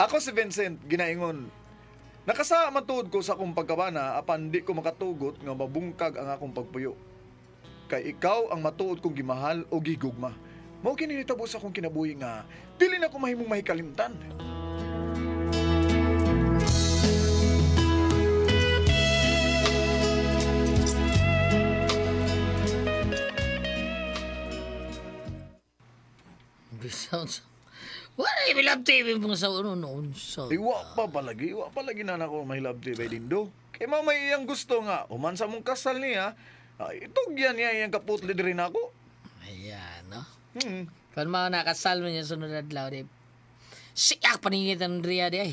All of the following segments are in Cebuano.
Ako si Vincent, ginaingon. Nakasama tuod ko sa akong pagkabana apan di ko makatugot nga mabungkag ang akong pagpuyo. Kay ikaw ang matuod kong gimahal o gigugma. Mao kini nitabo sa akong kinabuhi nga dili na ko mahimong mahikalimtan. Bisan sa... Wala yung hilabti mo sa uno noon. So, Iwa pa palagi, iwa pa lagi na nako mahilabti bay Dindo. Kay mamay iyang gusto nga human sa mong kasal niya, ay, itugyan niya iyang kaputli diri nako. Ayan, no? Hmm. Kung mga nakasal mo niya sunod adlaw, di... Siyak paningit ang Andrea di ay.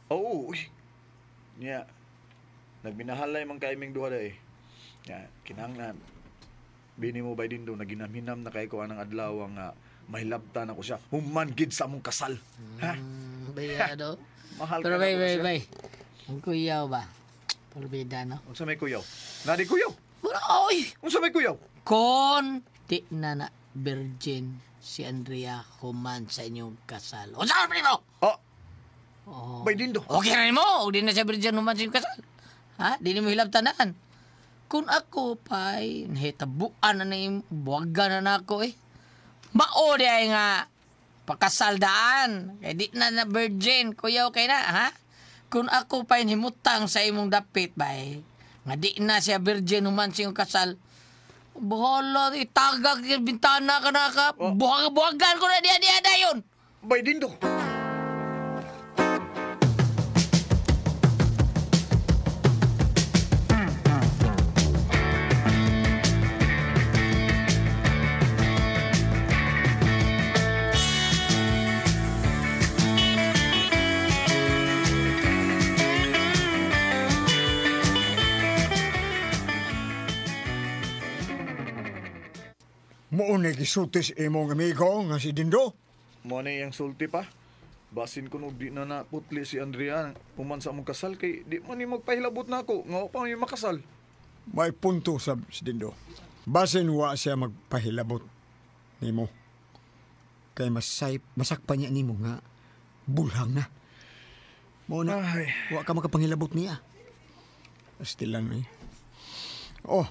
Oo, uy. Niya. Nagbinahalay man kay iming duha day. Nya, kinahanglan bini mo bay Dindo naginamhinam na kay ko anang adlaw nga mahilabtan ako siya. Human gid sa among kasal. Ha? Baya do. Mahal Pero ka na bay, ko bay, siya. bay. Ang kuyaw ba? Pulbida, no? Unsa may kuyaw? Nadi kuyaw. Wala, oy! Unsa may kuyaw? Kon di na na virgin si Andrea human sa inyong kasal. O saan mo? Ah, Oh. bay Dindo. Okay na nimo, og di na siya virgin human sa inyong kasal. Ha? Di na mo hilabtanan. Kung ako pa'y nahitabuan na na yung buwagan na na ako eh. Mao di ay nga pakasaldaan. Kay di na na virgin. Kuya, okay na, ha? Kung ako pa'y himutang sa imong dapit, bay, nga di na siya virgin human sa inyong kasal, bahala, itagag yung bintana ka na ka. Oh. Buwagan ko na diya diya dayon. Bay Dindo. Mao na gisulti sa imong amigo nga si Dindo. Mo na iyang sulti pa. Basin ko no di na naputli si Andrea human sa among kasal kay di man ni magpahilabot na ako nga pa may makasal. May punto sa si Dindo. Basin wa siya magpahilabot nimo. Kay masakpan niya nimo nga bulhang na. Mao na, Ay. wa ka makapanghilabot niya. Astilan eh. Oh.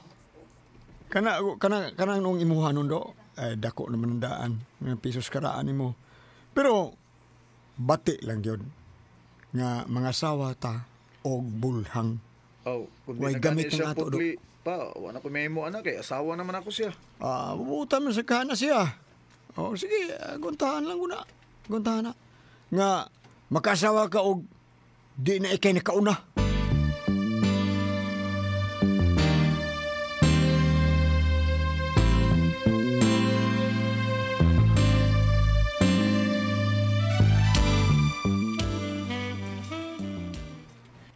Kana kana kanang nung imuha nun do, ay dako naman ang daan, nga pesos karaan nimo. Pero bati lang gyud nga mga sawa ta og bulhang. Oh, kung di Way na gamit gani siya ang ato, putli pa, wa na ko mahimo ana kay asawa naman ako siya. Ah, bubutan man sa kana siya. Oh, sige, guntahan lang guna. Guntahan na. Nga makasawa ka og di na ikay nakauna.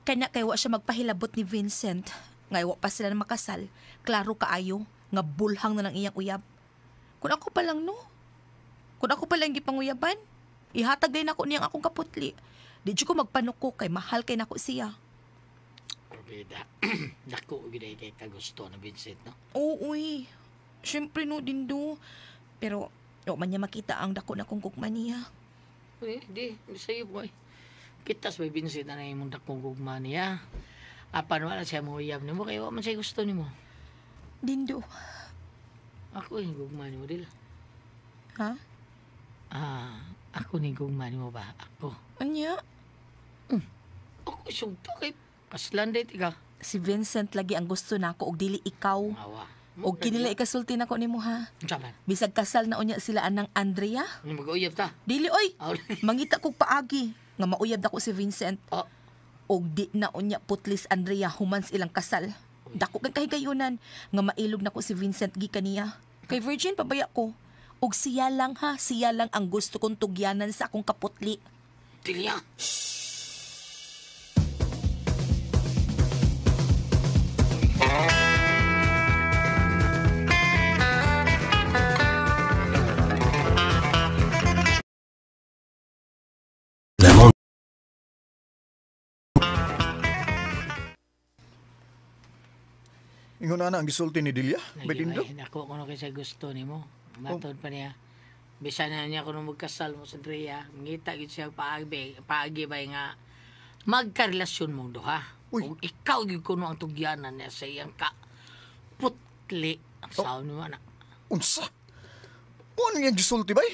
Kanya kay wa siya magpahilabot ni Vincent. Nga wa pa sila na makasal. Klaro kaayo nga bulhang na ng iyang uyab. Kung ako pa lang no. Kung ako pa lang gipanguyaban, ihatag din ako niyang akong kaputli. Di jud ko magpanuko kay mahal kay nako siya. Pulbida. Dako gyud ay kay kagusto na Vincent, no? Oo, uy. Siyempre no, Dindo. Pero, wa man niya makita ang dako na kong gugma niya. Di, di, sa'yo boy. Kitas may Vincent na imong dakong gugma niya. Apan wala siya mo uyab nimo kay wa man siya gusto nimo. Dindo. Ako yung gugma nimo dil. Ha? Ah, ako ni gugma nimo ba? Ako. Anya? Ako sugto kay kaslan day tiga. Si Vincent lagi ang gusto nako og dili ikaw. Awa. Og kinila ikasulti nako nimo ha. Unsa man? Bisag kasal na unya sila anang Andrea. Ano mag-uyab ta? Dili oy. Aw. Mangita kog paagi nga mauyab dako si Vincent. Oh. Og di na unya putlis Andrea human sa ilang kasal. Dako kay kahigayunan nga mailog nako si Vincent gikan niya. Kay virgin pabaya ko. Og siya lang ha, siya lang ang gusto kong tugyanan sa akong kaputli. Dilya. Ingon na ang gisulti ni Delia, bay Dindo. Nako kuno kay sa gusto nimo. Matod pa niya. Bisan na niya kuno magkasal mo sa Andrea, ngita gid siya paagi bay nga magkarelasyon mong duha. Ug ikaw gyud kuno ang tugyanan niya sa iyang ka putli. Ang saon mo na. Unsa? Ano niyang gisulti bay?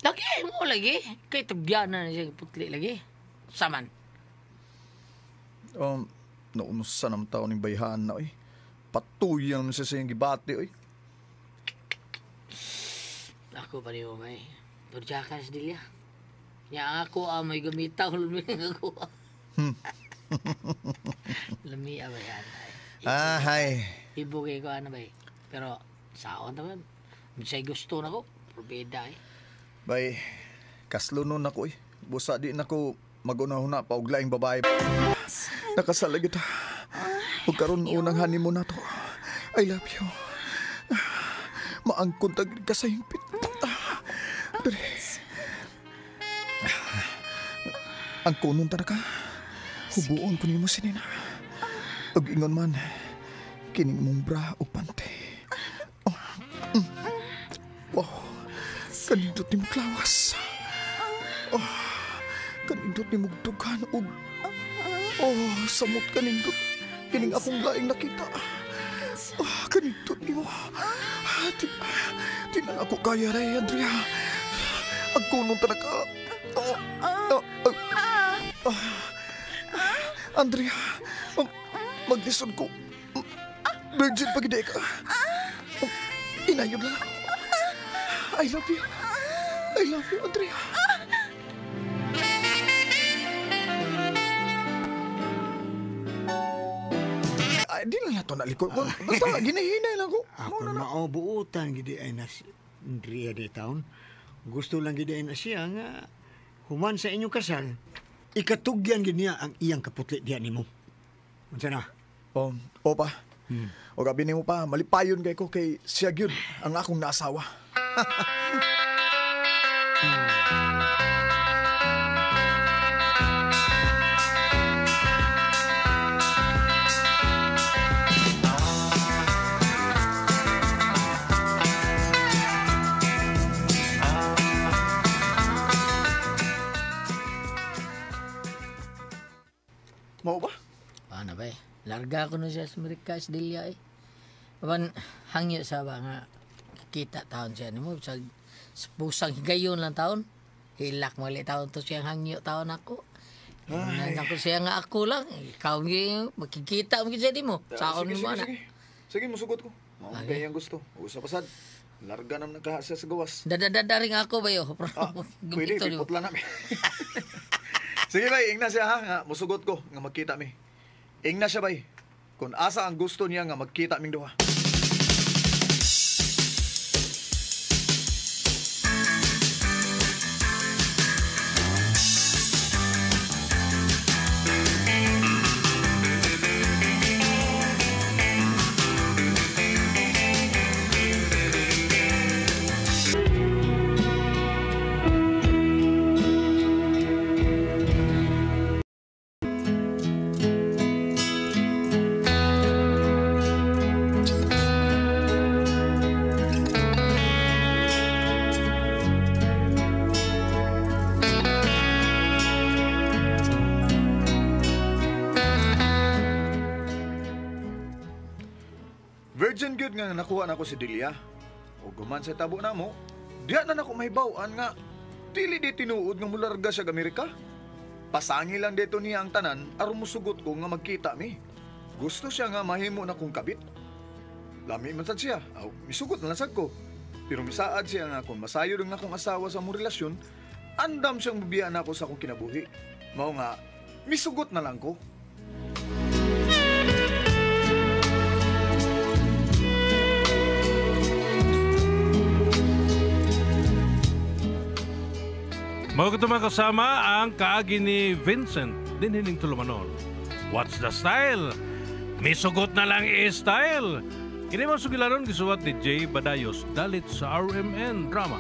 Lagi mo lagi kay tugyanan niya putli lagi. Saman. Naunusan ang tao ning bayhan na oy. Patuyan naman siya sa iyang gibati oy. Ako pa rin mo may. Turjakas dilya. Nya ako may gamita hulmi ako. Lami ba yan? Ah, hay. Ibugay ko ano ba eh. Pero saon naman. Sa'y gusto na ko. Probeda eh. Bay, kaslunon ako eh. Busa di na ko maguna-huna pa og laing babae. Nakasala kita. Ug karon unang honeymoon na to. I love you. Maangkon tag ka sa hingpit. Dali. Ang kunon ta na ka. Hubuon ko nimo si Nina. Ug ingon man, kining mong bra o pante. Oh. Mm. Wow. Kanindot ni mo klawas. Oh, kanindot ni mo dughan og oh, samot kanindot. Kining akong laing nakita. Oh, kanindot ni mo. Di na ako kaya ray, Andrea. Ang kunon talaga. Oh, oh, oh, oh. Andrea, maglisod ko. Virgin pag hindi ka. Oh, inayon lang. I love you. I love you, Andrea. Ay, di lang nato nalikod. Basta, ginahinay lang ko. Ako maubuutan gidi ay nas Andrea di taon. Gusto lang gidi ay na siya nga human sa inyong kasal. Ikatugyan gid niya ang iyang kaputli diyan nimo. Unsa na? Opa. O gabi nimo pa, malipayon kay ko kay siya gyud ang akong naasawa. Mao ba? Paano ba eh? Larga ko na siya sa Amerika, sa Delia eh. Apan, hangyo sa ba nga kita taon siya nimo sa pusang higayon lang taon. Hilak mali taon to siyang hangyo taon ako. Ay. Ako siya nga ako lang. Ikaw makikita mo siya di mo. Saon mo na. Sige, musugot ko. Mao kay ang gusto. Usa pasad. Larga nam nagkaha siya sa gawas. Dadadaring ako ba yo? Pwede, piputla na mi. Sige bay, ingna siya ha, nga musugot ko nga magkita mi. Ingna siya bay. Kung asa ang gusto niya nga magkita ming duha. Virgin good nga nakuha na ko si Delia. O guman sa tabo na mo, diya na nako mahibaw-an nga dili di tinuod nga mularga siya Amerika. Pasangi lang dito niya ang tanan aron musugot ko nga magkita mi. Gusto siya nga mahimo na kong kabit. Lami man sad siya. Aw, misugot na lang sad ko. Pero misaad siya nga kung masayod ang akong asawa sa among relasyon, andam siyang mubiya na ako sa akong kinabuhi. Mao nga, misugot na lang ko. Mao kato mga kasama ang kaagi ni Vincent dinhining tulumanon. What's the style? Misugot na lang i-style. Kini mo sugilanon gisuwat ni Jay Badayos dalit sa RMN Drama.